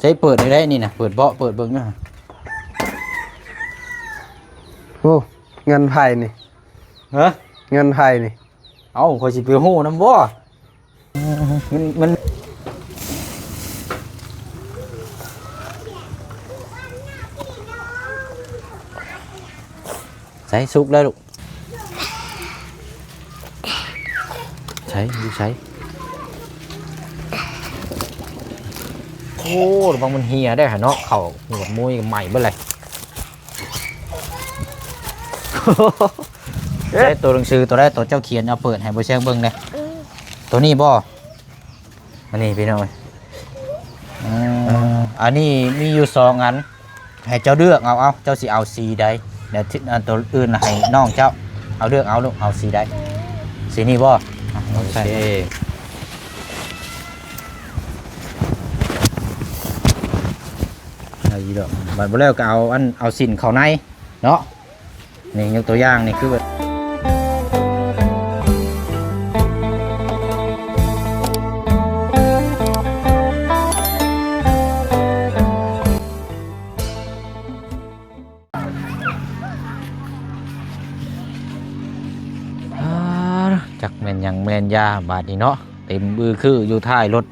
ໃຊ້ເປີດໄດ້ນີ້ນະ ເປີດເບາະ ເປີດເບິ່ງນະ. ໂອ້ ເງິນໃຜນີ້? ຮະ? ເງິນໃຜນີ້? ເອົ້າ ຂ້ອຍຊິໄປຮູ້ນຳບໍ່? ມັນ ມັນ ໃສ່ ສຸກແລ້ວລູກ ໃສ່ ຢູ່ໃສ? ໂອ້ ລະວັງມັນເຫ່ຍໄດ້ຫະເນາະ ເຂົ້າຫວດມຸ້ຍໄໝ້ເບິດເລີຍ. ໃສ່ໂຕໜັງສືໂຕໃດ ໂຕເຈົ້າຂຽນ ເອົາເປີດໃຫ້ບໍ່ແຊງເບິ່ງແດ່. ອືມ ໂຕນີ້ບໍ່? ອັນນີ້ພີ່ນ້ອງເອີຍ ອືມ ເອີ ອັນນີ້ມີຢູ່ສອງອັນ ໃຫ້ເຈົ້າເລືອກເອົາ ເອົາ ເຈົ້າຊິເອົາສີໃດ? ດຽວ ອັນ ໂຕອື່ນໃຫ້ນ້ອງເຈົ້າ ເອົາເລືອກເອົາລູກ ເອົາສີໃດ? ສີນີ້ບໍ່? ອ່ະ ໂອເຄ ເອົາອີກດອກ ບັດບໍ່ແລ້ວກໍເອົາອັນ ເອົາສິ້ນເຂົ້າໃນເນາະ. ນີ້ຍົກຕົວຢ່າງນີ້ຄືແບບ ອ່າ ຈັກແມ່ນຫຍັງແມ່ນຢາບາດນີ້ເນາະ ເຕັມອື້ຄືຢູ່ທ້າຍລົດ.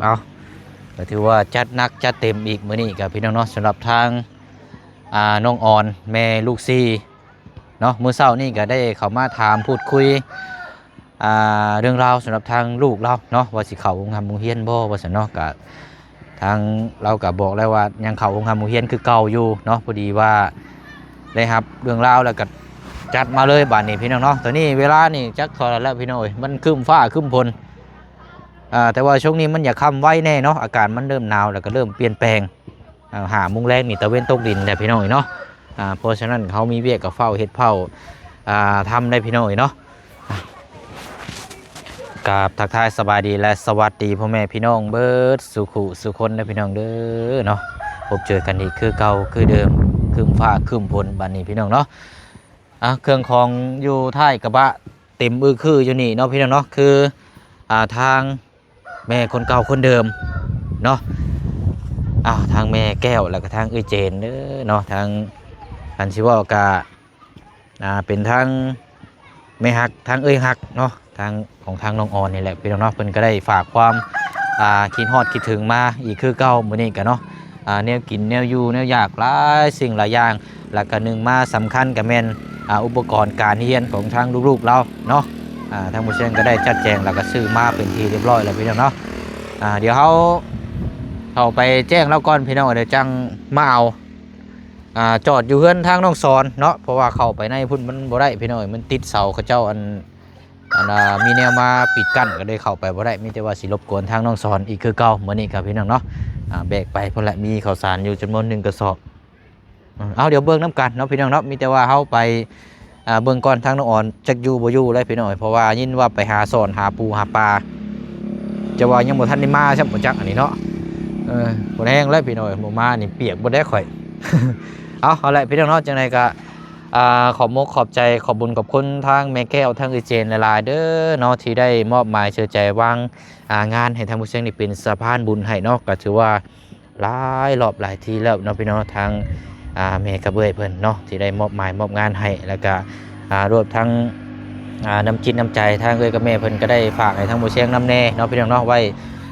ເອົາ ກໍຖືວ່າຈັດໜັກຈັດເຕັມອີກມື້ນີ້ກໍພີ່ນ້ອງເນາະ ສຳລັບທາງ ອ່າ ນ້ອງອອນ ແມ່ລູກສີ່ເນາະ. ມື້ເຊົ້ານີ້ກໍໄດ້ເຂົ້າມາຖາມພູດຄຸຍ ອ່າ ເລື່ອງລາວສຳລັບທາງລູກລາວເນາະ ວ່າຊິເຂົ້າໂຮງຮ່ຳໂຮງຮຽນບໍ່ ວ່າຊັ້ນເນາະ. ກະທາງລາວກະບອກແລ້ວວ່າຍັງເຂົ້າໂຮງຮ່ຳໂຮງຮຽນຄືເກົ່າຢູ່ເນາະ. ພໍດີວ່າໄດ້ຮັບເລື່ອງລາວແລ້ວກະຈັດມາເລີຍບາດນີ້ພີ່ນ້ອງເນາະ. ຕອນນີ້ເວລານີ້ຈັກເທົ່າໃດແລ້ວພີ່ນ້ອງເອີຍ ມັນຄຶ້ມຟ້າຄຶ້ມຝົນ ອ່າ ແຕ່ວ່າຊ່ວງນີ້ມັນຢາກຄ່ຳໄວແດ່ເນາະ ອາກາດມັນເລີ່ມໜາວ ແລ້ວກໍເລີ່ມປ່ຽນແປງ. ອ່າ ຫ້າໂມງແລງນີ້ຕາເວັນຕົກດິນແລ້ວພີ່ນ້ອງເອີຍເນາະ. ອ່າ ເພາະສະນັ້ນເຮົາມີວຽກກໍເຝົ້າເຮັດເຝົ້າ ອ່າ ທຳໄດ້ພີ່ນ້ອງເອີຍເນາະ. ອ່າ ກາບທັກທາຍສະບາຍດີ ແລະ ສະຫວັດດີພໍ່ແມ່ພີ່ນ້ອງເບິດສູ່ຄູ່ສູ່ຄົນເດີພີ່ນ້ອງເດີເນາະ. ພົບເຈີກັນອີກຄືເກົ່າຄືເດີມ ຄຶ້ມຟ້າຄຶ້ມຝົນບາດນີ້ພີ່ນ້ອງເນາະ. ອ່າ ເຄື່ອງຂອງຢູ່ທ້າຍກະບະເຕັມອື້ຄືຢູ່ນີ້ເນາະພີ່ນ້ອງເນາະ ຄື ອ່າ ທາງແມ່ຄົນເກົ່າຄົນເດີມເນາະ. ອ່າ ທາງແມ່ແກ້ວ ແລ້ວກະທາງເອື້ອຍເຈນເດີເນາະ. ທາງ ຄັນຊິເວົ້າກະ ອ່າ ເປັນທາງແມ່ຮັກ ທາງເອື້ອຍຮັກເນາະ ທາງ ຂອງທາງນ້ອງອອນນີ້ແຫຼະພີ່ນ້ອງເນາະ. ເພິ່ນກໍໄດ້ຝາກຄວາມ ອ່າ ຄິດຮອດຄິດເຖິງມາອີກຄືເກົ່າມື້ນີ້ກະເນາະ. ອ່າ ແນວກິນແນວຢູ່ແນວຢາກຫຼາຍສິ່ງຫຼາຍຢ່າງ ແລ້ວກະໜຶ່ງມາສຳຄັນກະແມ່ນ ອ່າ ອຸປະກອນການຮຽນຂອງທາງລູກໆລາວເນາະ. ອ່າ ທາງບໍ່ແຊງກະໄດ້ຈັດແຈງ ແລ້ວກະຊື້ມາເປັນທີ່ຮຽບຮ້ອຍແລ້ວພີ່ນ້ອງເນາະ. ອ່າ ດຽວເຮົາເຂົ້າໄປແຈ້ງລາວກ່ອນພີ່ນ້ອງ ດຽວຈັ່ງມາເອົາ. ອ່າ ຈອດຢູ່ເຮືອນທາງນ້ອງສອນເນາະ ເພາະວ່າເຂົ້າໄປໃນພຸ້ນມັນບໍ່ໄດ້ພີ່ນ້ອງເອີຍ ມັນຕິດເສົາເຂົາເຈົ້າ ອັນ ອັນ ອ່າ ມີແນວມາປິດກັ້ນ ກໍເລີຍເຂົ້າໄປບໍ່ໄດ້. ມີແຕ່ວ່າຊິລົບກວນທາງນ້ອງສອນອີກຄືເກົ່າມື້ນີ້ກະພີ່ນ້ອງເນາະ. ອ່າ ແບກໄປພຸ້ນແຫຼະ ມີເຂົ້າສານຢູ່ຈຳນວນໜຶ່ງກະສອບ. ເອົາ ດຽວເບິ່ງນຳກັນເນາະພີ່ນ້ອງເນາະ. ມີແຕ່ວ່າເຮົາໄປ ອ່າ ເບິ່ງກ່ອນທາງນ້ອງອອນຈັກຢູ່ບໍ່ຢູ່ແລ້ວພີ່ນ້ອງເອີຍ ເພາະວ່າຍິນວ່າໄປຫາສອນຫາປູຫາປາ ຈະວ່າຍັງບໍ່ທັນໄດ້ມາຊ້ຳບໍ່ຈັກອັນນີ້ເນາະ. ເອີ ບໍ່ແຮງແລ້ວພີ່ນ້ອງເອີຍ ບໍ່ມານີ້ປຽກເບິດແລ້ວຂ້ອຍ. ເອົາ ເອົາແຫຼະພີ່ນ້ອງເນາະ ຈັ່ງໃດກະ ອ່າ ຂອບມົກຂອບໃຈ ຂອບບຸນຂອບຄຸນທາງແມ່ແກ້ວ ທາງເອື້ອຍເຈນຫຼາຍໆເດີເນາະ ທີ່ໄດ້ມອບໝາຍເຊື່ອໃຈວາງ ອ່າ ງານໃຫ້ທາງຜູ້ຊຽງນີ້ເປັນສະພານບຸນໃຫ້ເນາະ. ກະຖືວ່າ ຫຼາຍລອບຫຼາຍທີແລ້ວເນາະພີ່ນ້ອງເນາະ ທາງ ອ່າ ແມ່ກັບເອື້ອຍເພິ່ນເນາະ ທີ່ໄດ້ມອບໝາຍມອບງານໃຫ້ ແລ້ວກະ ອ່າ ລວມທັງ ອ່າ ນ້ຳຈິດນ້ຳໃຈ ທາງເອື້ອຍກັບແມ່ເພິ່ນກໍໄດ້ຝາກໃຫ້ທາງບໍ່ແຊງນຳແດ່ເນາະພີ່ນ້ອງເນາະ ໄວ້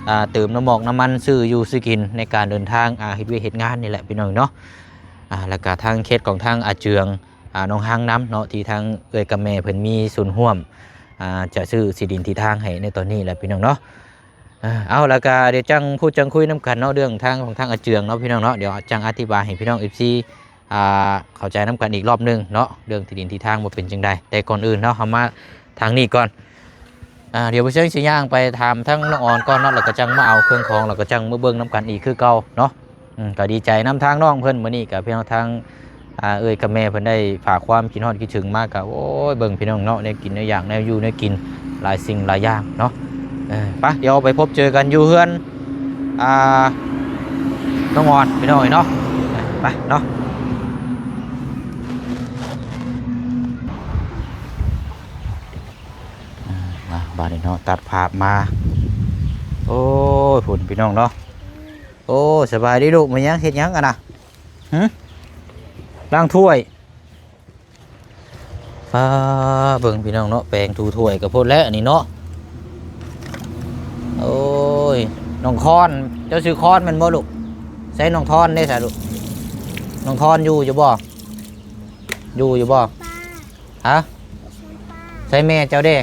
ອ່າ ເຕີມນ້ຳໝອກນ້ຳມັນ ຊື້ຢູ່ຊື້ກິນໃນການເດີນທາງ ອ່າ ເຮັດວຽກເຮັດງານນີ້ແຫຼະພີ່ນ້ອງເນາະ. ອ່າ ແລ້ວກະທາງເຂດຂອງທາງອາເຈືອງ ອ່າ ໜອງຮາງນຳເນາະ ທີ່ທາງເອື້ອຍກັບແມ່ເພິ່ນມີສ່ວນຮ່ວມ ອ່າ ຈະຊື້ທີ່ດິນທີ່ທາງໃຫ້ໃນຕອນນີ້ແຫຼະພີ່ນ້ອງເນາະ. ອ່າ ເອົາ ແລ້ວກະດຽວຈັ່ງພູດຈັ່ງຄຸຍນຳກັນເນາະ ເລື່ອງທາງຂອງທາງອາເຈືອງເນາະພີ່ນ້ອງເນາະ. ດຽວຈັ່ງອະທິບາຍໃຫ້ພີ່ນ້ອງ ເອັຟຊີ ອ່າ ເຂົ້າໃຈນຳກັນອີກລອບໜຶ່ງເນາະ ເລື່ອງທີ່ດິນທີ່ທາງວ່າເປັນຈັ່ງໃດ. ແຕ່ກ່ອນອື່ນເນາະ ເຮົາມາທາງນີ້ກ່ອນ. ອ່າ ດຽວບໍ່ເຊີງຊິຍ່າງໄປຖາມທາງນ້ອງອອນກ່ອນເນາະ ແລ້ວກະຈັ່ງມາເອົາເຄື່ອງຂອງ ແລ້ວກະຈັ່ງມາເບິ່ງນຳກັນອີກຄືເກົ່າເນາະ. ອືມ ກະດີໃຈນຳທາງນ້ອງເພິ່ນ ມື້ນີ້ກະພຽງທາງ ອ່າ ເອື້ອຍກັບແມ່ເພິ່ນໄດ້ຝາກຄວາມຄິດຮອດຄິດເຖິງມາ ກະ ໂອ້ຍ ເບິ່ງພີ່ນ້ອງເນາະ ແນວກິນແນວຢາກແນວຢູ່ແນວກິນ ຫຼາຍສິ່ງຫຼາຍຢ່າງເນາະ. ເອີ ໄປ ດຽວໄປພົບເຈີກັນຢູ່ເຮືອນ ອ່າ ນ້ອງອອນ ພີ່ນ້ອງເອີຍເນາະ. ໄປເນາະ. ອ່າ ມາບາດນີ້ເນາະ ຕັດພາບມາ ໂອ້ຍ ພຸ້ນພີ່ນ້ອງເນາະ. ໂອ້ ສະບາຍດີລູກ. ແມ່ນຫຍັງ ເຮັດຫຍັງຫັ້ນນະ? ຫຶ? ລ້າງຖ້ວຍ. ປາ ເບິ່ງພີ່ນ້ອງເນາະ ແປງຖູຖ້ວຍກໍໂພດແລ້ວອັນນີ້ເນາະ. ໂອ້ຍ ນ້ອງຄອນ ເຈົ້າຊື່ຄອນແມ່ນບໍ່ລູກ? ໃສນ້ອງທອນເດ້ຊະລູກ? ນ້ອງທອນຢູ່ ຢູ່ບໍ່? ຢູ່ ຢູ່ບໍ່? ຮະ? ໃສແມ່ເຈົ້າເດ້?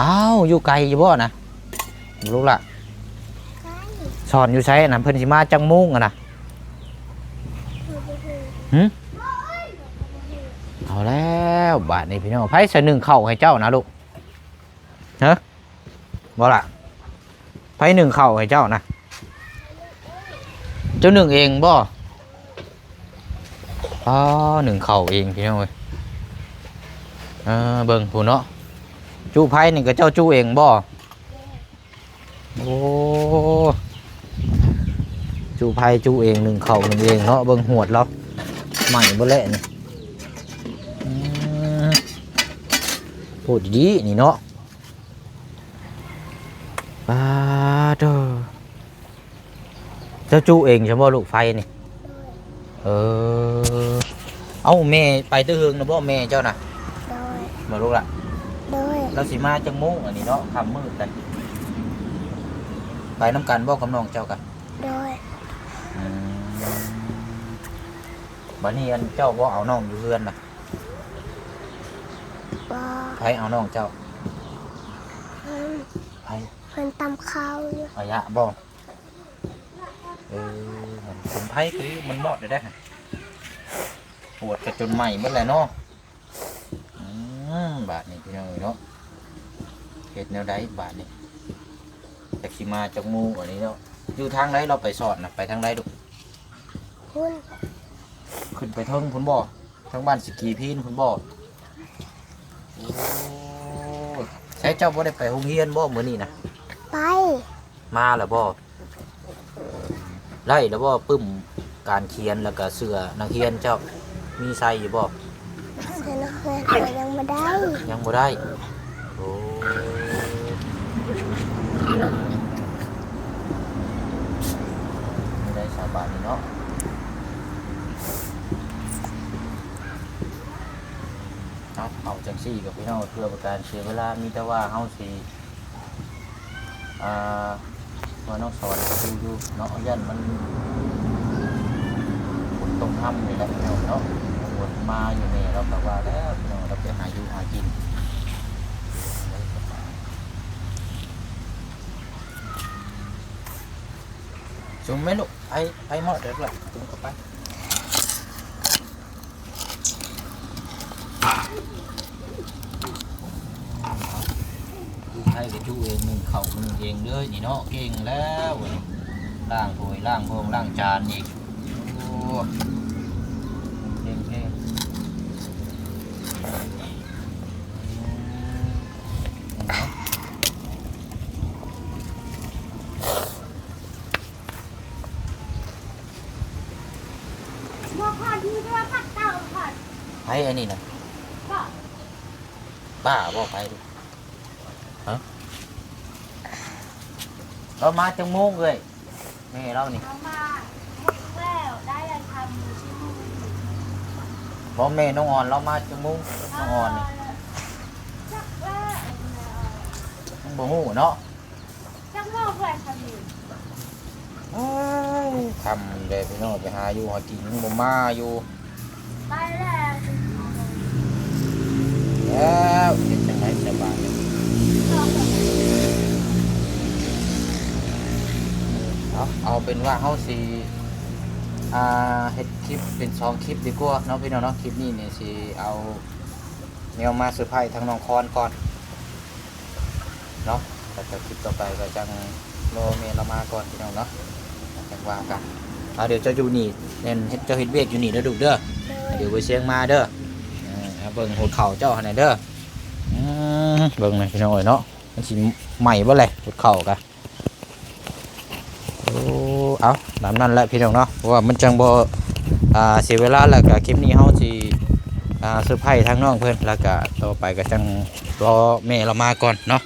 ອ້າວ ຢູ່ໄກຢູ່ບໍ່ນະ? ລູກຫຼ້າ ສອນຢູ່ໃສນະ? ເພິ່ນຊິມາຈັກໂມງຫັ້ນນະ? ຫຶ? ເອົາແລ້ວບາດນີ້ພີ່ນ້ອງ ໃຜຊິໜຶ້ງເຂົ້າໃຫ້ເຈົ້ານະລູກ? ຮະ? ບໍ່ລະ? ໃຜໜຶ້ງເຂົ້າໃຫ້ເຈົ້ານະ? ເຈົ້າໜຶ້ງເອງບໍ່? ອໍ ໜຶ້ງເຂົ້າເອງພີ່ນ້ອງເອີຍ. ເອີ ເບິ່ງພຸ້ນເນາະ ຈຸໄຟນີ້ກໍເຈົ້າຈຸເອງບໍ່? ໂອ້ ຈຸໄຟຈຸເອງ ໜຶ້ງເຂົ້າໜຶ້ງເອງເນາະ. ເບິ່ງຫວດລາວ ໄໝ້ເບິດແລ້ວນີ້. ອືມ ໂພດດີໆ ນີ້ເນາະ. ປາໂທ້ ເຈົ້າຈຸເອງຊັ້ນບໍ່ລູກ ໄຟນີ້? ໂດຍ. ເອີ ເອົ້າ ແມ່ໄປແຕ່ເຫິງນະບໍ່ແມ່ເຈົ້ານະ? ໂດຍ. ບໍ່ລູກລະ? ໂດຍ. ລາວຊິມາຈັກໂມງອັນນີ້ເນາະ? ຄ່ຳມືດແລ້ວ. ໄປນຳກັນບໍ່ກັບນ້ອງເຈົ້າກະ? ໂດຍ. ອືມ ບັດນີ້ອັນເຈົ້າບໍ່ເອົານ້ອງຢູ່ເຮືອນນະ? ບໍ່. ໃຜເອົານ້ອງເຈົ້າ? ເພິ່ນ ໃຜ? ເພິ່ນຕຳເຂົ້າຢູ່. ອາຍະບໍ່? ເອີ ເປັນໄຜຄືມັນມອດໄດ້ ຫວດກະຈົນໄໝ້ເບິດແລ້ວເນາະ. ອືມ ບາດນີ້ພີ່ນ້ອງເອີຍເນາະ ເຮັດແນວໃດບາດນີ້? ຈັກຊິມາຈັກໂມງອັນນີ້ເນາະ. ຢູ່ທາງໃດລາວໄປສອນນະ? ໄປທາງໃດລູກ? ພຸ້ນ ຂຶ້ນໄປເທິງພຸ້ນບໍ່? ທາງບ້ານສີກີພີນພຸ້ນບໍ່? ໂອ້ ໃສເຈົ້າບໍ່ໄດ້ໄປໂຮງຮຽນບໍ່ມື້ນີ້ນະ? ໄປ. ມາແລ້ວບໍ່? ໄດ້ແລ້ວບໍ່? ປຶ້ມການຂຽນ ແລ້ວກະເສື້ອນັກຮຽນເຈົ້າ ມີໃສ່ຢູ່ບໍ່? ເສື້ອນັກຮຽນກໍຍັງບໍ່ໄດ້. ຍັງບໍ່ໄດ້? ໂອ້ ບໍ່ໄດ້ສະບາຍເນາະ. ເອົາ ເອົາຈັ່ງຊີ້ກໍພີ່ນ້ອງ ເພື່ອບໍ່ເປັນການເສຍເວລາ ມີແຕ່ວ່າເຮົາຊິ ອ່າ ວ່ານ້ອງສອນກໍຢູ່ຢູ່ເນາະ ຢ້ານມັນຝົນຕົກຮຳນີ້ແຫຼະພີ່ນ້ອງເນາະ. ຝົນມາຢູ່ແນ່ ລາວກໍວ່າແລ້ວພີ່ນ້ອງ ລາວໄປຫາຢູ່ຫາກິນ. ຊຸມແມ່ລູກ ໄປ ໄປໝົດເດີລູກ ຊຸມເຂົ້າໄປ. ໃຜກໍຈຸເອງ ໜຶ້ງເຂົ້າໜຶ້ງເອງເລີຍນີ້ເນາະ. ເກັ່ງແລ້ວນີ້ ລ້າງຖ້ວຍລ້າງບ່ອງລ້າງຈານອີກ. ໂອ້ ເກັ່ງໆ. ບໍ່ຄ່ອຍ ມີແຕ່ວ່າຜັດເຕົາ ຄ່ອຍ ໃຜອັນນີ້ນະ? ປ້າ ປ້າບໍ່ ໃຜ? ຮະ? ລາວມາຈັກໂມງເອື້ອຍ? ແມ່ລາວນີ້ ເຮົາມາເຮັດແລ້ວ ໄດ້ລະຄຳຢູ່ທີ່ມື້ນີ້. ບໍ່ ແມ່ນ້ອງອອນລາວມາຈັກໂມງ? ນ້ອງອອນນີ້ ຈັກແລ້ວ ຍັງບໍ່ຮູ້ເນາະ. ຈັກໂມງເອື້ອຍຄຳນີ້? ໂອ້ຍ ຄ່ຳແລ້ວພີ່ນ້ອງ ໄປຫາຢູ່ຫາກິນຍັງບໍ່ມາຢູ່. ໄປແລ້ວ ແລ້ວເຮັດຈັ່ງໃດສະບາຍ. ເອົາ ເອົາເປັນວ່າເຮົາຊິ ອ່າ ເຮັດຄລິບເປັນສອງຄລິບດີກວ່າເນາະພີ່ນ້ອງເນາະ. ຄລິບນີ້ນີ້ຊິເອົາແນວມາເຊີໄພທາງນ້ອງຄອນກ່ອນ ເນາະ ແລ້ວກໍຄລິບຕໍ່ໄປກໍຈັ່ງລໍແມ່ລາວມາກ່ອນພີ່ນ້ອງເນາະ ຈັ່ງວ່າກັນ. ອ່າ ດຽວເຈົ້າຢູ່ນີ້ ແມ່ນເຮັດ ເຈົ້າເຮັດວຽກຢູ່ນີ້ເດີລູກເດີ. ໂດຍ. ດຽວບໍ່ສຽງມາເດີ. ເອີ ເບິ່ງຫົວເຂົ່າເຈົ້າຫັ້ນແຫຼະເດີ. ອືມ ເບິ່ງນະພີ່ນ້ອງເອີຍເນາະ ມັນຊິໄໝ້ບໍ່ແຫຼະຫົວເຂົ່າກະ. ໂອ້ ເອົາ ຕາມນັ້ນແຫຼະພີ່ນ້ອງເນາະ ເພາະວ່າມັນຈັ່ງບໍ່ ອ່າ ເສຍເວລາ. ແລ້ວກະຄລິບນີ້ເຮົາຊິ ອ່າ ເຊີໄພທາງນ້ອງເພິ່ນ ແລ້ວກະຕໍ່ໄປກະຈັ່ງລໍແມ່ລາວມາກ່ອນເນາະ.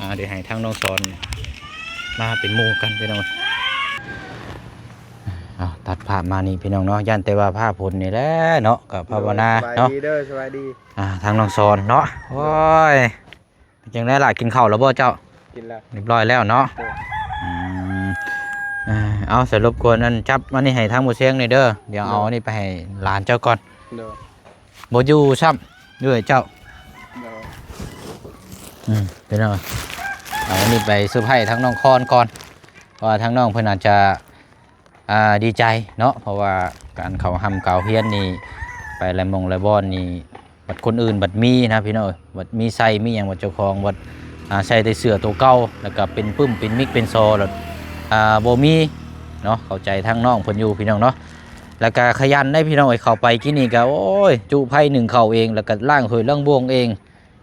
ອ່າ ດຽວໃຫ້ທາງນ້ອງສອນມາເປັນໝູ່ກັນພີ່ນ້ອງ. ເອົາ ຕັດພາບມານີ້ພີ່ນ້ອງເນາະ ຢ້ານແຕ່ວ່າຟ້າຝົນນີ້ແຫຼະເນາະ ກໍພາວະນາເນາະ. ສະບາຍດີເດີ ສະບາຍດີ. ອ່າ ທາງນ້ອງສອນເນາະ ໂອ້ຍ ເປັນຈັ່ງໃດລະ ກິນເຂົ້າແລ້ວບໍ່ເຈົ້າ? ກິນແລ້ວ ຮຽບຮ້ອຍແລ້ວເນາະ. ໂດຍ. ອືມ ເອີ ເອົາ ສະຫຼຸບກວນ ອັນ ຈັບອັນນີ້ໃຫ້ທາງໝູ່ຊຽງນີ້ເດີ ດຽວເອົາ ໂດຍ ອັນນີ້ໄປໃຫ້ຫຼານເຈົ້າກ່ອນ. ໂດຍ. ບໍ່ຢູ່ຊ້ຳ ເອື້ອຍເຈົ້າ. ໂດຍ. ອືມ ພີ່ນ້ອງ ເອົາອັນນີ້ໄປເຊີໄພທາງນ້ອງຄອນກ່ອນ ເພາະວ່າທາງນ້ອງເພິ່ນອາດຈະ ອ່າ ດີໃຈເນາະ ເພາະວ່າການເຂົ້າຮ່ຳກາວຮຽນນີ້ ໄປຫຼາຍໝ່ອງຫຼາຍບ່ອນນີ້ ບັດຄົນອື່ນບັດມີນະພີ່ນ້ອງເອີຍ ບັດມີໄສ້ມີຫຍັງ ບັດເຈົ້າຂອງບັດ ອ່າ ໃສ່ແຕ່ເສື້ອໂຕເກົ່າ ແລ້ວກໍເປັນປຶ້ມເປັນມິກເປັນຊໍ ແລ້ວ ອ່າ ບໍ່ມີເນາະ. ເຂົ້າໃຈທາງນ້ອງເພິ່ນຢູ່ພີ່ນ້ອງເນາະ ແລ້ວກໍຂະຫຍັນໄດ໋ພີ່ນ້ອງເອີຍ ເຂົ້າໄປກິນນີ້ກໍ ໂອ້ຍ ຈຸໄຟໜຶ້ງເຂົ້າເອງ ແລ້ວກໍລ້າງຖ້ວຍລ້າງບ່ວງເອງ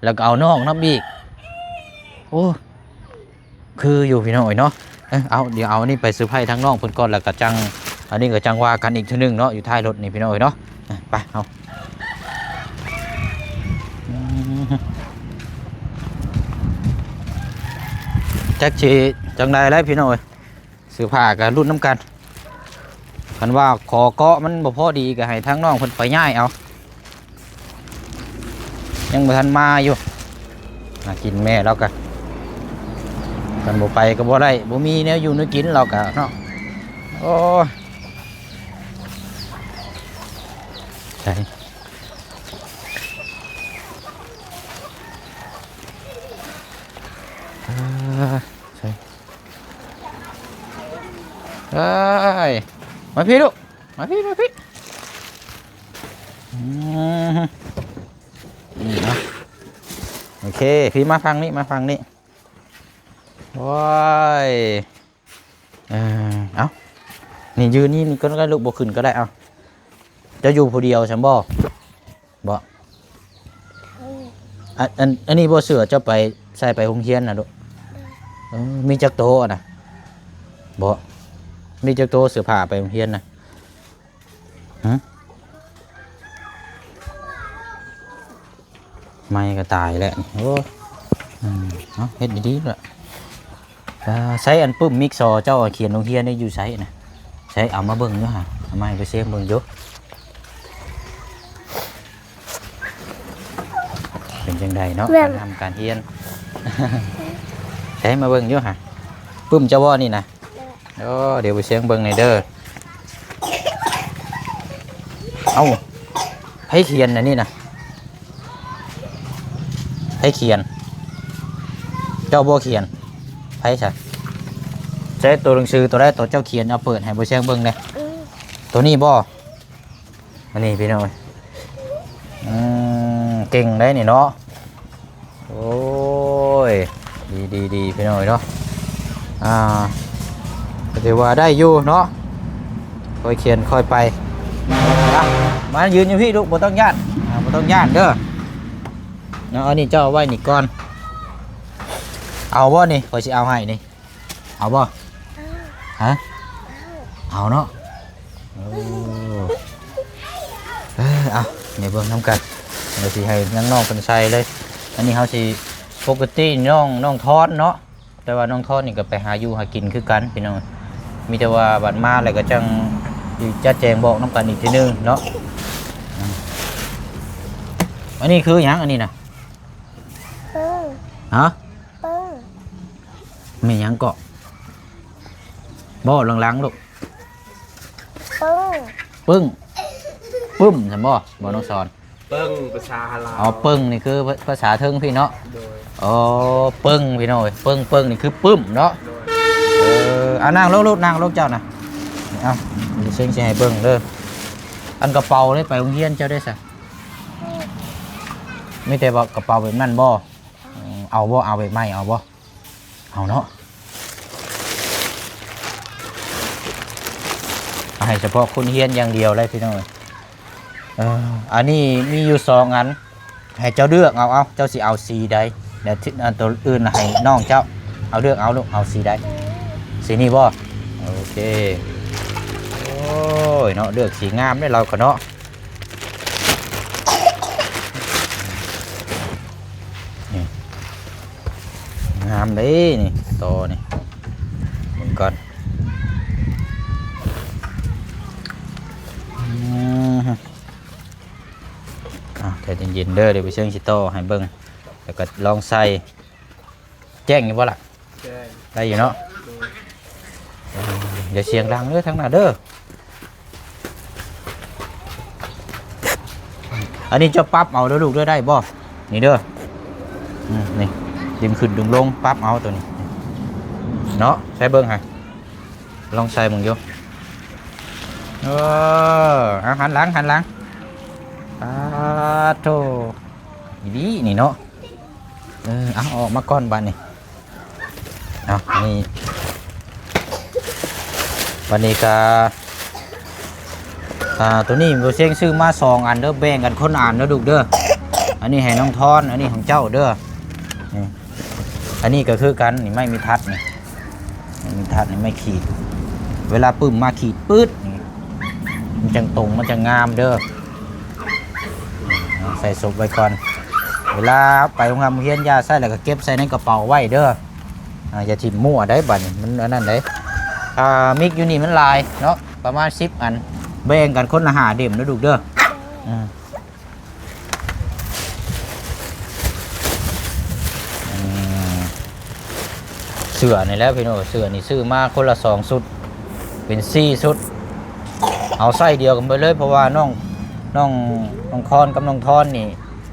ແລ້ວກໍເອົານ້ອງນຳອີກ. ໂອ້ ຄືຢູ່ພີ່ນ້ອງເອີຍເນາະ. ເອີ ເອົາ ດຽວເອົາອັນນີ້ໄປເຊີໄພທາງນ້ອງເພິ່ນກ່ອນ ແລ້ວກໍຈັ່ງ ອັນນີ້ກໍຈັ່ງວ່າກັນອີກເທື່ອໜຶ່ງເນາະ ຢູ່ທ້າຍລົດນີ້ພີ່ນ້ອງເອີຍເນາະ. ເອີ ໄປ ເຮົາ ອືມ ຈັກຊິຈັ່ງໃດແຫຼະພີ່ນ້ອງເອີຍ ເສື້ອຜ້າກໍລຸ້ນນຳກັນ. ຄັນວ່າຂໍເກາະມັນບໍ່ພໍດີກໍໃຫ້ທາງນ້ອງເພິ່ນໄປຍ້າຍເອົາ ຍັງບໍ່ທັນມາຢູ່. ຫາກິນແມ່ລາວກະ ຄັນບໍ່ໄປກໍບໍ່ໄດ້ ບໍ່ມີແນວຢູ່ແນວກິນລາວກະເນາະ. ໂອ້ຍ ໃສ ເອີ ໃສ ເອີຍ ມາພີ້ລູກ ມາພີ້ ມາພີ້. ອືມ ນີ້ເນາະ ໂອເຄ ພີ້ມາຝັ່ງນີ້ ມາຝັ່ງນີ້. ໂອ້ຍ ເອີ ເອົ້າ ນີ້ຢືນນີ້ ນີ້ກໍໄດ້ລູກ ບໍ່ຂຶ້ນກໍໄດ້. ເອົ້າ ເຈົ້າຢູ່ຜູ້ດຽວຊັ້ນບໍ່? ບໍ່ ເອີ ອັນ ອັນ ອັນນີ້ບໍ່ເສື້ອເຈົ້າໄປ ໃສ່ໄປໂຮງຮຽນນະລູກ? ເອີ ມີຈັກໂຕນະ? ບໍ່ ມີຈັກໂຕເສື້ອຜ້າໄປໂຮງຮຽນນະ? ຫຶ ໄໝ້ກໍຕາຍແລ້ວນີ້. ໂອ້ ອືມ ເອົາ ເຮັດດີໆລະ. ອ່າ ໃຊ້ອັນປຶ້ມມິກຊໍເຈົ້າຂຽນໂຮງຮຽນນີ້ຢູ່ໃສນະ? ໃຊ້ ເອົາມາເບິ່ງຢູ່ຫາ ເອົາມາໃຫ້ໄປເຊັກເບິ່ງຢູ່ ເປັນຈັ່ງໃດເນາະ ແມ່ນ ການທຳການຮຽນ. ໃຊ້ມາເບິ່ງຢູ່ຫາ ປຶ້ມເຈົ້າບໍ່ນີ້ນະ? ໂອ້ ດຽວໄປເຊັກເບິ່ງແດ່ເດີ. ເອົ້າ ໃຜຂຽນອັນນີ້ນະ? ໃຜຂຽນ? ເຈົ້າບໍ່ຂຽນ? ໃຜຊະ? ໃຊ້ໂຕໜັງສືໂຕໃດໂຕເຈົ້າຂຽນ ເອົາເປີດໃຫ້ບໍ່ແຊງເບິ່ງແດ່. ອືມ ໂຕນີ້ບໍ່? ອັນນີ້ພີ່ນ້ອງເອີຍ ອືມ ເກັ່ງໄດ໋ນີ້ເນາະ. ໂອ້ຍ ດີໆໆ ພີ່ນ້ອງເອີຍເນາະ. ອ່າ ກໍຖືວ່າໄດ້ຢູ່ເນາະ ຄ່ອຍຂຽນຄ່ອຍໄປ. ອ່ະ ມາຢືນຢູ່ພີ້ລູກ ບໍ່ຕ້ອງຢ້ານ ອ່າ ບໍ່ຕ້ອງຢ້ານເດີເນາະ. ອັນນີ້ເຈົ້າເອົາໄວ້ນີ້ກ່ອນ ເອົາບໍ່ນີ້? ຂ້ອຍຊິເອົາໃຫ້ນີ້ ເອົາບໍ່? ເອົາ ຮະ? ເອົາ ເອົາເນາະ. ໂອ້ ເອີ ເອົາ ມາເບິ່ງນຳກັນ ດຽວຊິໃຫ້ນາງນ້ອງເພິ່ນໃສ່ເລີຍ. ອັນນີ້ເຮົາຊິ ປົກກະຕິນ້ອງ ນ້ອງທອນເນາະ ແຕ່ວ່ານ້ອງທອນນີ້ກໍໄປຫາຢູ່ຫາກິນຄືກັນພີ່ນ້ອງ ມີແຕ່ວ່າບັດມາແລ້ວກໍຈັ່ງຊິຈັດແຈງບອກນຳກັນອີກທີໜຶ່ງເນາະ. ອືມ ອັນນີ້ຄືຫຍັງ ອັນນີ້ນະ? ປຶ້ງ ຮະ? ປຶ້ງ ແມ່ນຫຍັງເກາະ? ເວົ້າຫຼັງໆ ລູກ. ປຶ້ງ ປຶ້ງ ປຶ້ມຊັ້ນບໍ່? ບໍ່ ນ້ອງສອນ ປຶ້ງ ພາສາລາວ. ອໍ ປຶ້ງນີ້ຄືພາສາເທິງພີ້ເນາະ. ໂດຍ ອໍ ປຶ້ງ ພີ່ນ້ອງເອີຍ ປຶ້ງ ປຶ້ງນີ້ຄືປຶ້ມເນາະ. ໂດຍ ເອີ ເອົາ ນັ່ງລົງລູກ ນັ່ງລົງເຈົ້ານະ. ເອົາ ດຽວເຊັງຊິໃຫ້ເບິ່ງເດີ. ອັນກະເປົາເດ້ ໄປໂຮງຮຽນເຈົ້າໄດ້ຊະ? ມີແຕ່ວ່າກະເປົາແບບນັ້ນບໍ່? ເອົາບໍ່? ເອົາແບບໃໝ່ເອົາບໍ່? ເອົາເນາະ ໃຫ້ສະເພາະຄົນຮຽນຢ່າງດຽວເລີຍພີ່ນ້ອງ. ເອີ ອັນນີ້ມີຢູ່ສອງອັນ ໃຫ້ເຈົ້າເລືອກເອົາ ເອົາ ເຈົ້າຊິເອົາສີໃດ? ແລ້ວອັນໂຕອື່ນໃຫ້ນ້ອງເຈົ້າ ເອົາ ເລືອກເອົາລູກ ເອົາສີໃດ? ສີນີ້ບໍ່? ໂອເຄ. ໂອ້ຍເນາະ ເລືອກສີງາມເດ້ລາວກໍເນາະ. ນີ້ ງ ງາມເດ້ນີ້ ຕໍ່ນີ້ ເບິ່ງກ່ອນ. ອືມ ອ່າ ໃຈເຢັນໆເດີ ດຽວໄປເຊີງຊິຕໍ່ໃຫ້ເບິ່ງ ແລ້ວກໍລອງໃສ່. ແຈ້ງຢູ່ບໍ່ລະ? ແຈ້ງ ໄດ້ຢູ່ເນາະ. ໂດຍ ເອີ ຢ່າສຽງດັງເດີທາງໜ້າເດີ. ອັນນີ້ເຈົ້າປັບເອົາເດີລູກເດີ ໄດ້ບໍ່? ນີ້ເດີ ອືມ ນີ້ ດຶງຂຶ້ນດຶງລົງ ປັບເອົາໂຕນີ້ເນາະ. ໃສ່ເບິ່ງຫາ ລອງໃສ່ເບິ່ງຢູ່. ເອີ ເອົາ ຫັນຫຼັງ ຫັນຫຼັງ. ປາດໂທ້ ອີ່ຫຼີນີ້ເນາະ. ເອີ ເອົາ ອອກມາກ່ອນບາດນີ້. ເອົາ ນີ້ ບາດນີ້ກະ ອ່າ ໂຕນີ້ບໍ່ເຊັງຊື້ມາສອງອັນເດີ ແບ່ງກັນຄົນລະອັນເດີລູກເດີ. ອັນນີ້ໃຫ້ນ້ອງທອນ ອັນນີ້ຂອງເຈົ້າເດີ. ນີ້ ອັນນີ້ກໍຄືກັນ ນີ້ໄມ້ມີທັດນີ້ ມີທັດນີ້ ໄມ້ຂີດ ເວລາປຶ້ມມາຂີດປຶດນີ້ ມັນຈັ່ງຕົງ ມັນຈັ່ງງາມເດີ. ໃສ່ສົບໄວ້ກ່ອນ ເວລາໄປໂຮງຮຽນ ຢ່າໃຊ້ ແລ້ວກໍເກັບໃສ່ໃນກະເປົາໄວ້ເດີ. ອ່າ ຢ່າຖິ້ມມົ້ວໄດ໋ ບາດນີ້ມັນອັນນັ້ນໄດ໋. ອ່າ ມິກຢູ່ນີ້ມັນຫຼາຍເນາະ ປະມານສິບອັນ ແບ່ງກັນຄົນລະຫ້າເຫຼັ້ມເດີລູກເດີ. ອືມ ອືມ ເສື້ອນີ້ແຫຼະພີ່ນ້ອງ ເສື້ອນີ້ຊື້ມາຄົນລະສອງຊຸດ ເປັນສີ່ຊຸດ ເອົາໃຊ້ດຽວກັນໄປເລີຍ ເພາະວ່ານ້ອງ ນ້ອງ ນ້ອງຄອນກັບນ້ອງທອນນີ້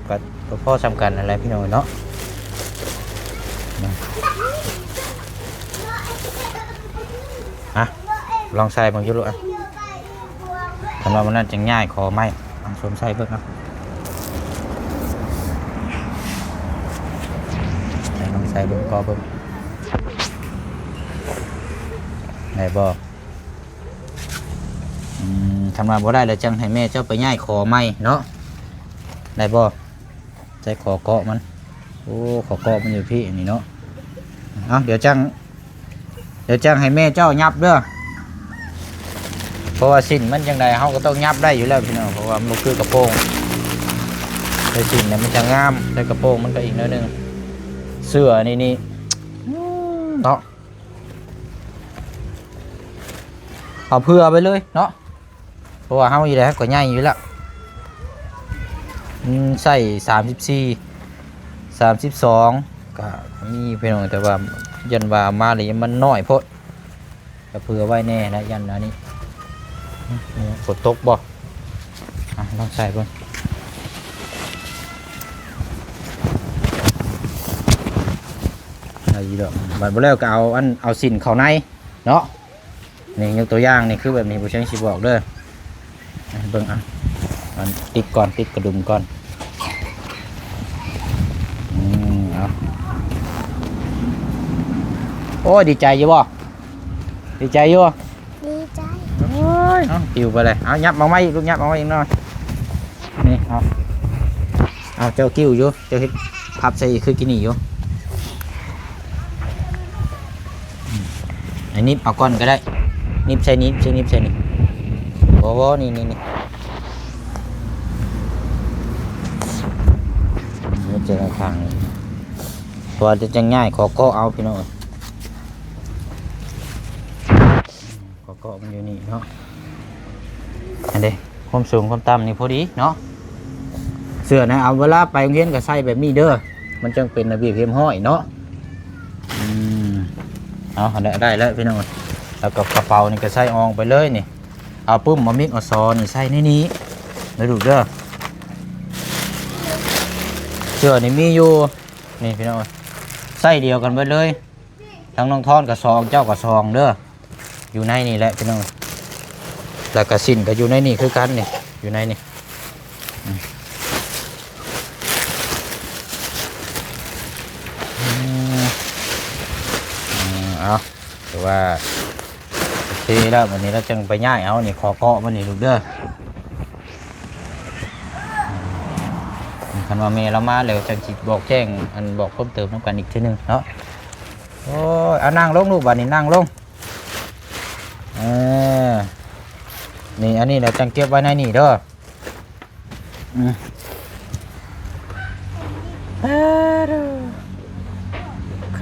ກໍ ກໍພໍສ່ຳກັນນັ້ນແຫຼະພີ່ນ້ອງເນາະ. ອືມ ອ່ະ ລອງໃສ່ເບິ່ງຢູ່ລູກ ອ່ະ ຄັນວ່າມັນນັ້ນຈັ່ງຍ້າຍຂໍໃໝ່ ລອງສົມໃສ່ເບິ່ງເນາະ. ໃສ່ ລອງໃສ່ເບິ່ງ ຂໍເບິ່ງ ໄດ້ບໍ່? ອືມ ຄັນວ່າບໍ່ໄດ້ແລ້ວ ຈັ່ງໃຫ້ແມ່ເຈົ້າໄປຍ້າຍຂໍໃໝ່ເນາະ ໄດ້ບໍ່? ໃສ່ຂໍເກາະມັນ ໂອ້ ຂໍເກາະມັນຢູ່ພີ້ນີ້ເນາະ. ເອົາ ດຽວຈັ່ງ ດຽວຈັ່ງໃຫ້ແມ່ເຈົ້າຫຍັບເດີ ເພາະວ່າສິ້ນມັນຈັ່ງໃດເຮົາກໍຕ້ອງຫຍັບໄດ້ຢູ່ແລ້ວພີ່ນ້ອງ ເພາະວ່າມັນບໍ່ຄືກະໂປງ ໃສ່ສິ້ນແລ້ວມັນຈະງາມ ໃສ່ກະໂປງມັນກໍອີກໜ້ອຍໜຶ່ງ. ເສື້ອນີ້ນີ້ ອືມ ເນາະ ເອົາເຜື່ອໄປເລີຍເນາະ ເພາະວ່າເຮົາຢູ່ໃດເຮົາກໍໃຫຍ່ຢູ່ແລ້ວ. ອືມ ໃສ່ສາມສິບສີ່ ສາມສິບສອງ ກໍມີພີ່ນ້ອງ ແຕ່ວ່າຢ້ານວ່າເອົາມາແລ້ວມັນນ້ອຍໂພດ ກໍເຜື່ອໄວ້ແດ່ແຫຼະ ຢ້ານອັນນີ້. ອືມ ຝົນຕົກບໍ່? ອ່ະ ລອງໃສ່ເບິ່ງ ໄດ້ຢູ່ດອກ. ບັດບໍ່ແລ້ວກໍເອົາອັນ ເອົາສິ້ນເຂົ້າໃນເນາະ. ນີ້ຍົກຕົວຢ່າງ ນີ້ຄືແບບນີ້ ຜູ້ຊ່າງຊິບອກເດີ ໃຫ້ເບິ່ງ ອ່ະ ອັນຕິດກ່ອນ ຕິດກະດຸມກ່ອນ. ອືມ ເອົາ ໂອ້ຍ ດີໃຈຢູ່ບໍ່? ດີໃຈຢູ່? ດີໃຈ. ໂອ້ຍ ເອົາ ປິວໄປເລີຍ. ເອົາ ຫຍັບອອກມາອີກລູກ ຫຍັບອອກມາອີກໜ້ອຍ. ນີ້ ເອົາ ເອົາ ເຈົ້າກິ່ວຢູ່ ເຈົ້າເຮັດພັບໃສ່ອີກຄືກີ້ນີ້ຢູ່. ອືມ ໃຫ້ໜີບເອົາກ່ອນກໍໄດ້ ໜີບໃສ່ນີ້ ໃສ່ໜີບໃສ່ນີ້ ບໍ່ ບໍ່ ນີ້ ນີ້ ນີ້ ໜີບໃສ່ຂ້າງນີ້ ເພາະວ່າຈະຈັ່ງງ່າຍ ຂໍເກາະເອົາ ພີ່ນ້ອງເອີຍ. ກໍເກາະມັນຢູ່ນີ້ເນາະ ອັນເດ້ ຄວາມສູງຄວາມຕ່ຳນີ້ພໍດີເນາະ. ເສື້ອນະ ເອົາເວລາໄປໂຮງຮຽນກໍໃສ່ແບບນີ້ເດີ ມັນຈັ່ງເປັນລະບຽບຮຽບຮ້ອຍເນາະ. ອືມ ເອົາ ໄດ້ ໄດ້ແລ້ວພີ່ນ້ອງ. ແລ້ວກໍກະເປົານີ້ກໍໃສ່ອ່ອງໄປເລີຍນີ້ ເອົາປຶ້ມ ເອົາມິກ ເອົາຊໍນີ້ໃສ່ໃນນີ້ເດີລູກເດີ. ເສື້ອນີ້ມີຢູ່ນີ້ພີ່ນ້ອງ ໃສ່ດຽວກັນເບິດເລີຍ. ທັງນ້ອງທອນກໍສອງ ເຈົ້າກໍສອງເດີ ຢູ່ໃນນີ້ແຫຼະພີ່ນ້ອງ. ແລ້ວກໍສິ້ນກໍຢູ່ໃນນີ້ຄືກັນນີ້ ຢູ່ໃນນີ້. ອືມ ອືມ ເອົາ ຖືວ່າໂອເຄແລ້ວ. ບັດນີ້ລາວຈັ່ງໄປຍ້າຍເອົານີ້ ຂໍເກາະມັນນີ້ລູກເດີ. ຄັນວ່າແມ່ລາວມາແລ້ວ ຈັ່ງຊິບອກແຈ້ງ ອັນ ບອກເພີ່ມເຕີມນຳກັນອີກເທື່ອໜຶ່ງເນາະ. ໂອ້ຍ ເອົາ ນັ່ງລົງລູກ ບາດນີ້ນັ່ງລົງ. ເອີ ນີ້ ອັນນີ້ແຫຼະ ຈັ່ງເກັບໄວ້ໃນນີ້ເດີ. ອືມ ເອີ ໂອ້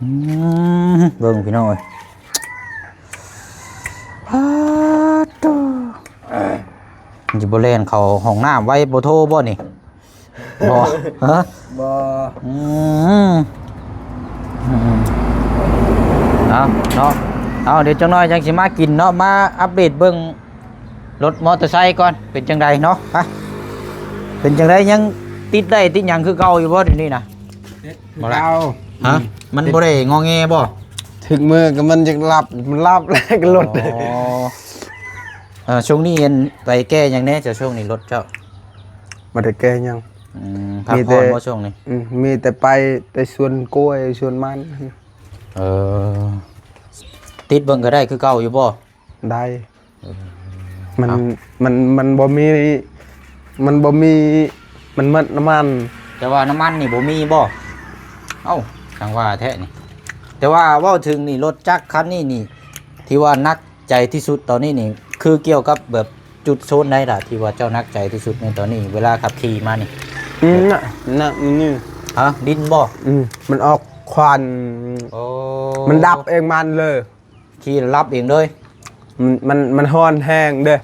ອືມ ເບິ່ງພີ່ນ້ອງເອີຍ ປາດໂທ້ ມັນຊິບໍ່ແລ່ນເຂົ້າຫ້ອງນ້ຳໄວ ບໍ່ໂທບໍ່ນີ້? ບໍ່ ຮະ? ບໍ່ ອືມ ອືມ ເອົາເນາະ ເອົາ ດຽວຈັກໜ້ອຍຈັ່ງຊິມາກິນເນາະ ມາອັບເດດເບິ່ງ ລົດມໍເຕີໄຊກ່ອນ ເປັນຈັ່ງໃດເນາະ? ຮະ ເປັນຈັ່ງໃດ ຍັງຕິດໄດ້ຕິດຫຍັງຄືເກົ່າຢູ່ບໍ່ດຽວນີ້ນະ? ຕິດຄືເກົ່າ ຮະ ອືມ ມັນບໍ່ໄດ້ງໍແງບໍ່? ຖືກມືກໍມັນຢາກຫຼັບ ມັນຫຼັບແລ້ວກໍລົດ ອໍ ເອີ ຊ່ວງນີ້ອັນ ໄປແກ້ຫຍັງແດ່ເຈົ້າ ຊ່ວງນີ້ລົດເຈົ້າ? ບໍ່ໄດ້ແກ້ຫຍັງ ອືມ ພັກຜ່ອນບໍ່ຊ່ວງນີ້? ອືມ ມີແຕ່ໄປ ໄປສວນກ້ວຍ ສວນມັນ ເອີ ຕິດເບິ່ງກໍໄດ້ຄືເກົ່າຢູ່ບໍ່? ໄດ້ ເອີ ມັນ ເອົ້າ ມັນ ມັນບໍ່ມີ ມັນບໍ່ມີ ມັນໝົດນ້ຳມັນ ແຕ່ວ່ານ້ຳມັນນີ້ບໍ່ມີບໍ່? ເອົ້າ ຈັ່ງວ່າແທ້ນີ້ ແຕ່ວ່າເວົ້າເຖິງນີ້ ລົດຈັກຄັນນີ້ນີ້ ທີ່ວ່າໜັກໃຈທີ່ສຸດຕອນນີ້ນີ້ ຄືກ່ຽວກັບແບບຈຸດໂຊນໃດລະ ທີ່ວ່າເຈົ້າໜັກໃຈທີ່ສຸດໃນຕອນນີ້ ເວລາຂັບຂີ່ມານີ້? ອືມ ນະ ນະ ນີ້ ຮະ ດິນບໍ່? ອືມ ມັນອອກຄວັນ ໂອ້ ມັນດັບເອງມັນເລີຍ ຂີ່ແລ້ວດັບເອງເລີຍ ມັນ ມັນ ມັນຮ້ອນແຮງເດ້ ອື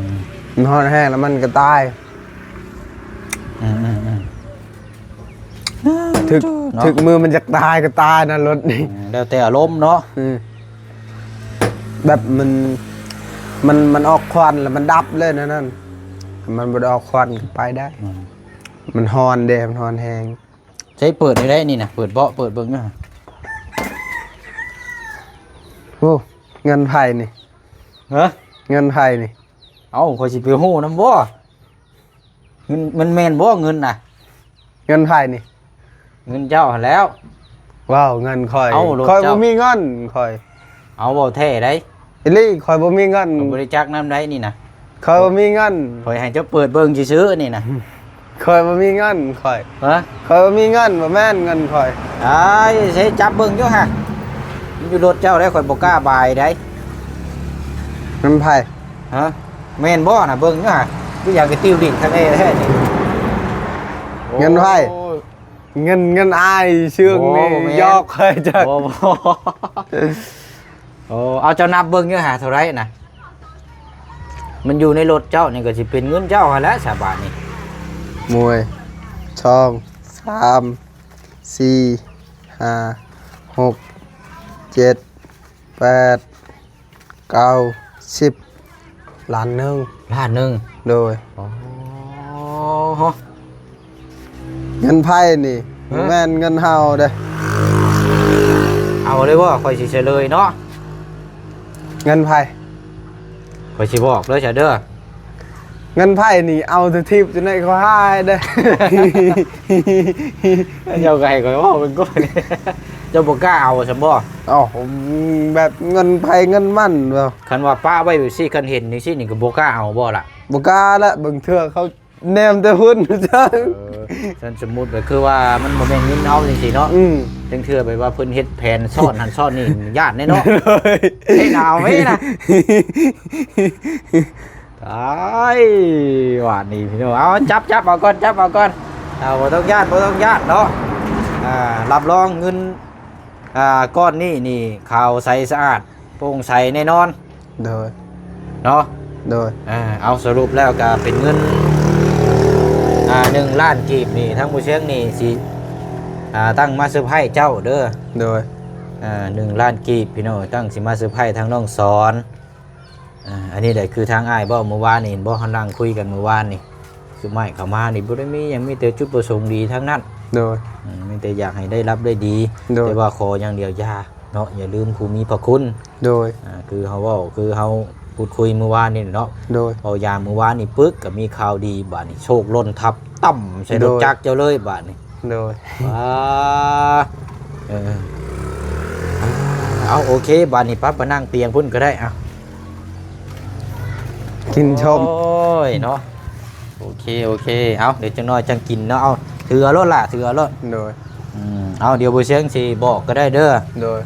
ມ ມັນຮ້ອນແຮງແລ້ວມັນກໍຕາຍ ອືມໆໆ ຖືກ ເນາະ ຖືກມືມັນຢາກຕາຍກໍຕາຍນະລົດນີ້ ອືມ ແລ້ວແຕ່ອາລົມເນາະ ອືມ ແບບມັນ ມັນ ມັນອອກຄວັນແລ້ວມັນດັບເລີຍນະນັ້ນ ມັນບໍ່ໄດ້ອອກຄວັນກໍໄປໄດ້ ອືມ ມັນຮ້ອນເດ້ ມັນຮ້ອນແຮງ ໃຊ້ເປີດໄດ້ນີ້ນະ ເປີດເບາະ ເປີດເບິ່ງນະ ໂອ້ ເງິນໃຜນີ້? ຮະ? ເງິນໃຜນີ້? ເອົ້າ ຂ້ອຍຊິໄປຮູ້ນຳບໍ່? ເງິນ ມັນແມ່ນບໍ່ເງິນນະ? ເງິນໃຜນີ້? ເງິນເຈົ້າຫັ້ນແລ້ວ ເວົ້າເງິນຂ້ອຍ ເອົ້າ ລົດ ຂ້ອຍ ເຈົ້າ ບໍ່ມີເງິນ ຂ້ອຍ ເອົາ ເວົ້າແທ້ໃດ ອີ່ຫຼີ ຂ້ອຍບໍ່ມີເງິນ ຂ້ອຍບໍ່ໄດ້ຈັກນຳໃດນີ້ນະ ຂ້ອຍບໍ່ມີເງິນ ຂ້ອຍໃຫ້ເຈົ້າເປີດເບິ່ງຊື່ໆນີ້ນະ ຂ້ອຍບໍ່ມີເງິນ ຂ້ອຍ ຮະ? ຂ້ອຍບໍ່ມີເງິນ ບໍ່ແມ່ນເງິນຂ້ອຍ ອ້າຍ ໃຊ້ຈັບເບິ່ງຢູ່ຫະ ມັນຢູ່ລົດເຈົ້າໃດ ຂ້ອຍບໍ່ກ້າບາຍໃດ ເງິນໃຜ? ຮະ? ແມ່ນບໍ່ນະ ເບິ່ງຢູ່ຫະ ຄືຢາກໄປຕິວດິນທະເລແທ້ນີ້ ເງິນໃຜ? ໂອ້ຍ ເງິນ ເງິນອ້າຍເຊື່ອງນີ້ ບໍ່ ບໍ່ແມ່ນ ຢອກຂ້ອຍຈັກ ບໍ່ ບໍ່ ໂອ້ ເອົາ ເຈົ້ານັບເບິ່ງຢູ່ຫາເທົ່າໃດນະ ມັນຢູ່ໃນລົດເຈົ້ານີ້ກໍຊິເປັນເງິນເຈົ້າຫັ້ນແຫຼະ ສາບາດນີ້ ມວຍ ສອງ ສາມ ສີ່ ຫ້າ ຫົກ ເຈັດ ແປດ ເກົ້າ ສິບ ລ້ານໜຶ່ງ ລ້ານໜຶ່ງ ໂດຍ ໂອ້ໂຫ ເງິນໃຜນີ້ ຮະ ບໍ່ແມ່ນເງິນເຮົາເດ້ ເອົາເລີຍບໍ່ ຂ້ອຍຊິສະເຫຼີຍເນາະ ເງິນໃຜ ຂ້ອຍຊິບອກເດີຊະເດີ ເງິນໃຜນີ້ເອົາແຕ່ທິບຈັ່ງໃດກໍຫາຍເດ້ ເຈົ້າກໍໃຫ້ຂ້ອຍເວົ້າເບິ່ງກ່ອນ ເຈົ້າບໍ່ກ້າເອົາຊັ້ນບໍ່? ເອົ້າ ແບບເງິນໃຜເງິນມັນເນາະ ຄັນວ່າປະໄວ້ແບບຊີ້ ຄັນເຫັນຈັ່ງຊີ້ນີ້ກໍບໍ່ກ້າເອົາບໍ່ລະ? ບໍ່ກ້າລະ ບາງເທື່ອເຂົາແນມແຕ່ພຸ້ນ ເອີ ຊັ້ນສົມມຸດກໍຄືວ່າມັນບໍ່ແມ່ນເງິນເຮົາຈັ່ງຊີ້ເນາະ ອືມ ຈັ່ງເທື່ອແບບວ່າເພິ່ນເຮັດແຜນຊ້ອນຫັ້ນຊ້ອນນີ້ ຢ້ານແດ່ເນາະ ໂດຍ ເຮັດເອົາໄວ້ນະ ຕາຍ ບາດນີ້ພີ່ນ້ອງ ເອົາ ຈັບ ຈັບເອົາກ່ອນ ຈັບເອົາກ່ອນ ເອົາ ບໍ່ຕ້ອງຢ້ານ ບໍ່ຕ້ອງຢ້ານເນາະ ອ່າ ຮັບຮອງເງິນ ອ່າ ກ້ອນນີ້ນີ້ ຂາວໃສສະອາດ ໂປ່ງໃສແນ່ນອນ ໂດຍ ເນາະ ໂດຍ ອ່າ ເອົາ ສະຫຼຸບແລ້ວກໍເປັນເງິນ ອ່າ ໜຶ່ງລ້ານກີບນີ້ ທາງຜູ້ຊຽງນີ້ຊິ ອ່າ ຕັ້ງມາເຊີໄພຣສ໌ເຈົ້າເດີ ໂດຍ ອ່າ ໜຶ່ງລ້ານກີບ ພີ່ນ້ອງ ຕັ້ງຊິມາເຊີໄພຣສ໌ທາງນ້ອງສອນ ອ່າ ອັນນີ້ແຫຼະຄືທາງອ້າຍເວົ້າມື້ວານນີ້ ເຫັນບໍ່ ເຮົານັ່ງຄຸຍກັນມື້ວານນີ້ ຄືໄມ້ເຂົ້າມານີ້ບໍ່ໄດ້ມີຫຍັງ ມີແຕ່ຈຸດປະສົງດີທັງນັ້ນ ໂດຍ ອືມ ມີແຕ່ຢາກໃຫ້ໄດ້ຮັບໄດ້ດີ ໂດຍ ແຕ່ວ່າຂໍຢ່າງດຽວຢ່າເນາະ ຢ່າລືມຜູ້ມີພະຄຸນ ໂດຍ ອ່າ ຄືເຮົາເວົ້າ ຄືເຮົາພູດຄຸຍມື້ວານນີ້ເນາະ ໂດຍ ເວົ້າຢາມມື້ວານນີ້ປຶກ ກໍມີຂ່າວດີ ບາດນີ້ໂຊກຫຼົ່ນທັບ ຕ່ຳໃສ່ລົດຈັກເຈົ້າເລີຍບາດນີ້ ໂດຍ ອ່າ ເອີ ເອົາ ໂອເຄ ບາດນີ້ປະ ໄປນັ່ງຕຽງພຸ້ນກໍໄດ້ ອ່ະ ກິນຊົມ ໂອ້ຍເນາະ ໂອເຄ ໂອເຄ ເອົາ ດຽວຈັກໜ້ອຍຈັ່ງກິນເນາະ ເອົາ ຖືເອົາໂລດລະ ຖືເອົາໂລດ ໂດຍ ອືມ ເອົາ ດຽວບໍ່ຊຽງຊິບອກກໍໄດ້ເດີ ໂດຍ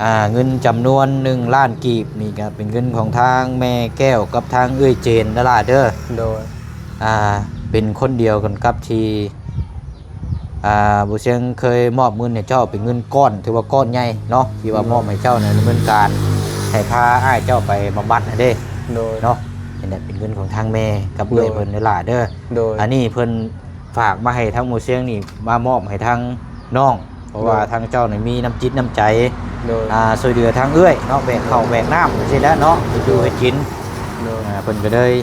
ອ່າ ເງິນຈຳນວນໜຶ່ງລ້ານກີບນີ້ກໍເປັນເງິນຂອງທາງແມ່ແກ້ວກັບທາງເອື້ອຍເຈນເດີລະເດີ ໂດຍ ອ່າ ເປັນຄົນດຽວກັນກັບທີ່ ອ່າ ບໍ່ຊຽງເຄີຍມອບເງິນໃຫ້ເຈົ້າເປັນເງິນກ້ອນ ຖືວ່າກ້ອນໃຫຍ່ເນາະ ທີ່ວ່າ ໂດຍ ມອບໃຫ້ເຈົ້າໃນດຳເນີນການ ໃຫ້ພາອ້າຍເຈົ້າໄປບຳບັດຫັ້ນເດ້ ໂດຍ ເນາະ. ນີ້ແຫຼະເປັນເງິນຂອງທາງແມ່ກັບເອື້ອຍ ໂດຍ ເພິ່ນເດີຫຼ້າເດີ ໂດຍ ອັນນີ້ເພິ່ນຝາກມາໃຫ້ທາງໝູ່ຊຽງນີ້ ມາມອບໃຫ້ທາງນ້ອງ ເພາະວ່າ ໂດຍ ທາງເຈົ້ານີ້ມີນ້ຳຈິດນ້ຳໃຈ ໂດຍ ອ່າ ຊ່ວຍເຫຼືອທາງເອື້ອຍເນາະ ແບກເຂົ້າ ໂດຍ ແບກນ້ຳຈັ່ງຊີ້ແຫຼະເນາະ ເຮັດຢູ່ ໂດຍ ເຮັດກິນ ໂດຍ ອ່າ ເພິ່ນກໍເລີຍ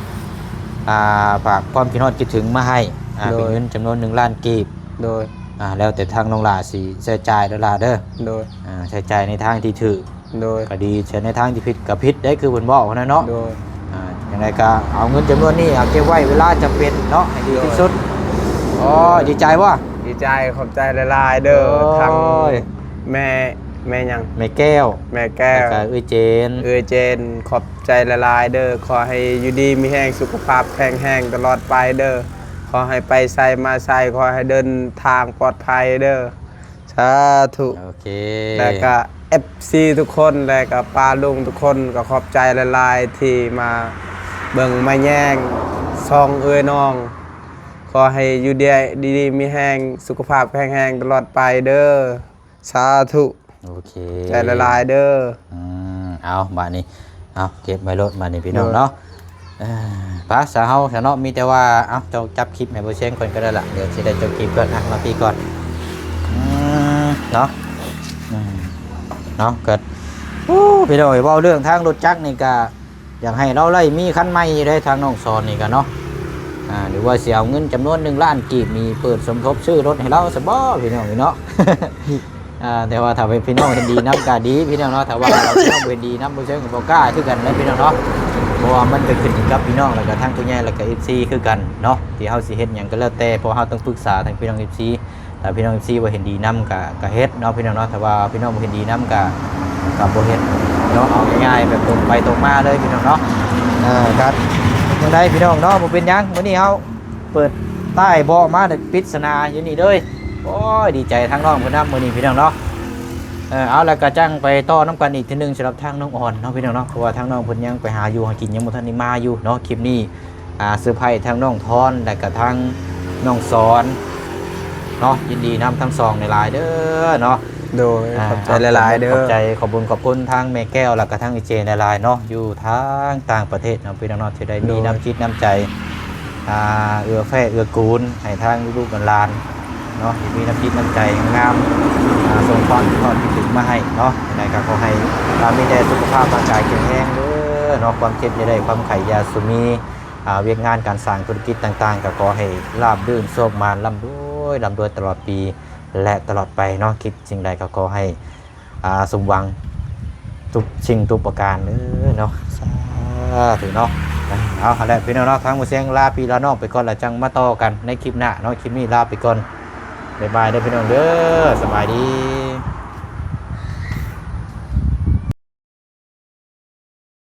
ອ່າ ຝາກຄວາມຄິດຮອດຄິດເຖິງມາໃຫ້ ອ່າ ໂດຍ ເປັນເງິນຈຳນວນໜຶ່ງລ້ານກີບ ໂດຍ ອ່າ ແລ້ວແຕ່ທາງນ້ອງຫຼ້າຊິໃຊ້ຈ່າຍເດີຫຼ້າເດີ ໂດຍ ອ່າ ໃຊ້ຈ່າຍໃນທາງທີ່ຖືກ ໂດຍ ກໍດີ ໃຊ້ໃນທາງທີ່ຜິດກໍຜິດເດ້ ຄືເພິ່ນເວົ້າຫັ້ນນະເນາະ ໂດຍ ອ່າ ຈັ່ງໃດກໍເອົາເງິນຈຳນວນນີ້ ເອົາເກັບໄວ້ເວລາຈຳເປັນເນາະ ໃຫ້ດີທີ່ສຸດ ໂດຍ ໂອ້ຍ ດີໃຈບໍ່? ດີໃຈ ຂອບໃຈຫຼາຍໆເດີ ໂອ້ຍ ທາງແມ່ ແມ່ຫຍັງ? ແມ່ແກ້ວ ແມ່ແກ້ວ ແລ້ວກໍເອື້ອຍເຈນ ເອື້ອຍເຈນ ຂອບໃຈຫຼາຍໆເດີ ຂໍໃຫ້ຢູ່ດີມີແຮງ ສຸຂະພາບແຂງແຮງຕະຫຼອດໄປເດີ ຂໍໃຫ້ໄປໃສມາໃສ ຂໍໃຫ້ເດີນທາງປອດໄພເດີ ສາທຸ ໂອເຄ ແລ້ວກໍເອັຟຊີທຸກຄົນ ແລ້ວກໍປ້າລຸງທຸກຄົນ ກໍຂອບໃຈຫຼາຍໆທີ່ມາເບິ່ງມາແຍງຊ່ອງເອື້ອຍນ້ອງ ຂໍໃຫ້ຢູ່ດີ ດີໆມີແຮງ ສຸຂະພາບແຂງແຮງຕະຫຼອດໄປເດີ ສາທຸ ໂອເຄ ໃຈຫຼາຍໆເດີ ອືມ ເອົາ ບາດນີ້ ເອົາ ເກັບໄວ້ໂລດ ບາດນີ້ພີ່ນ້ອງເນາະ ໂດຍ ເອີ ໄປຊະ ເຮົາຊະເນາະ ມີແຕ່ວ່າ ເອົາ ເຈົ້າຈັບຄລິບໃຫ້ບໍ່ຊຽງກ່ອນກໍໄດ້ລະ ດຽວຊິໄດ້ຈົບຄລິບກ່ອນ ອ່ະ ມາພີ້ກ່ອນ ອືມ ເນາະ ອືມ ເນາະ ກໍ ໂອ້ ພີ່ນ້ອງເອີຍ ເວົ້າເລື່ອງທາງລົດຈັກນີ້ກໍ ຢາກໃຫ້ລາວໄດ້ມີຄັນໃໝ່ຢູ່ເດ້ ທາງນ້ອງສອນນີ້ກໍເນາະ ອ່າ ຫຼືວ່າຊິເອົາເງິນຈຳນວນໜຶ່ງລ້ານກີບນີ້ ເປີດສົມທົບຊື້ລົດໃຫ້ລາວຊະບໍ ພີ່ນ້ອງເອີຍເນາະ ອ່າ ແຕ່ວ່າຖ້າວ່າພີ່ນ້ອງເຫັນດີນຳກໍດີ ພີ່ນ້ອງເນາະ ຖ້າວ່າພີ່ນ້ອງບໍ່ເຫັນດີນຳ ບໍ່ເຊີງກໍບໍ່ກ້າຄືກັນແຫຼະ ພີ່ນ້ອງເນາະ ເພາະວ່າມັນກໍຂຶ້ນຢູ່ກັບພີ່ນ້ອງ ແລ້ວກໍທາງຜູ້ໃຫຍ່ ແລ້ວກໍເອັຟຊີຄືກັນເນາະ ທີ່ເຮົາຊິເຮັດຫຍັງກໍແລ້ວແຕ່ ເພາະເຮົາຕ້ອງປຶກສາທາງພີ່ນ້ອງເອັຟຊີ ຖ້າພີ່ນ້ອງເອັຟຊີບໍ່ເຫັນດີນຳກະ ກະເຮັດເນາະພີ່ນ້ອງເນາະ ຖ້າວ່າພີ່ນ້ອງບໍ່ເຫັນດີນຳກະ ກະບໍ່ເຮັດເນາະ ເອົາງ່າຍໆ ແບບຕົງໄປຕົງມາເລີຍພີ່ນ້ອງເນາະ ເອີ ກະຈັ່ງໃດພີ່ນ້ອງເນາະ ບໍ່ເປັນຫຍັງ ມື້ນີ້ເຮົາເປີດໃຕ້ເບາະມາ ປິດສະໜາຢູ່ນີ້ເລີຍ ໂອ້ຍ ດີໃຈທາງນ້ອງເພິ່ນນຳມື້ນີ້ພີ່ນ້ອງເນາະ ເອີ ເອົາ ແລ້ວກະຈັ່ງໄປຕໍ່ນຳກັນອີກເທື່ອໜຶ່ງ ສຳລັບທາງນ້ອງອອນເນາະພີ່ນ້ອງເນາະ ເພາະວ່າທາງນ້ອງເພິ່ນຍັງໄປຫາຢູ່ຫາກິນ ຍັງບໍ່ທັນໄດ້ມາຢູ່ເນາະ ຄລິບນີ້ ອ່າ ເຊີໄພທາງນ້ອງທອນ ແລະກະທາງນ້ອງສອນເນາະ ຍິນດີນຳທັງສອງຫຼາຍໆເດີເນາະ ໂດຍ ອ່າ ຂອບໃຈຫຼາຍໆເດີ ຂອບໃຈ ຂອບບຸນຂອບຄຸນທາງແມ່ແກ້ວ ແລະກະທາງເອື້ອຍເຈນຫຼາຍໆເນາະ ຢູ່ທາງຕ່າງປະເທດເນາະ ພີ່ນ້ອງເນາະ ທີ່ໄດ້ມີ ໂດຍ ນ້ຳຈິດນ້ຳໃຈ ອ່າ ເອື້ອແຜ່ເອື້ອກູນໃຫ້ທາງລູກໆຫຼານໆເນາະ ທີ່ມີນ້ຳຈິດນ້ຳໃຈງາມ ອ່າ ສົ່ງຄວາມຄິດຮອດຄິດເຖິງມາໃຫ້ເນາະ ຈັ່ງໃດກະຂໍໃຫ້ມີແຕ່ສຸຂະພາບຮ່າງກາຍແຂງແຮງເດີເນາະ ຄວາມເຈັບຢ່າໄດ້ ຄວາມໄຂ້ຢ່າສູ່ມີ ອ່າ ວຽກງານການສ້າງທຸລະກິດຕ່າງໆ ກໍຂໍໃຫ້ລາບລື່ນໂຊກໝານ ລ່ຳລວຍ ລ່ຳລວຍຕະຫຼອດປີ ແລະ ຕະຫຼອດໄປເນາະ ຄິດສິ່ງໃດກໍຂໍໃຫ້ ອ່າ ສົມຫວັງທຸກສິ່ງທຸກປະການເດີເນາະ ສາທຸເນາະ ເອົາ ຫັ້ນແຫຼະພີ່ນ້ອງເນາະ ທາງໝູ່ຊຽງລາພີ່ລານ້ອງໄປກ່ອນ ແລ້ວຈັ່ງມາຕໍ່ກັນໃນຄລິບໜ້າເນາະ ຄລິບນີ້ລາໄປກ່ອນ ບາຍບາຍເດີພີ່ນ້ອງເດີ ສະບາຍດີ.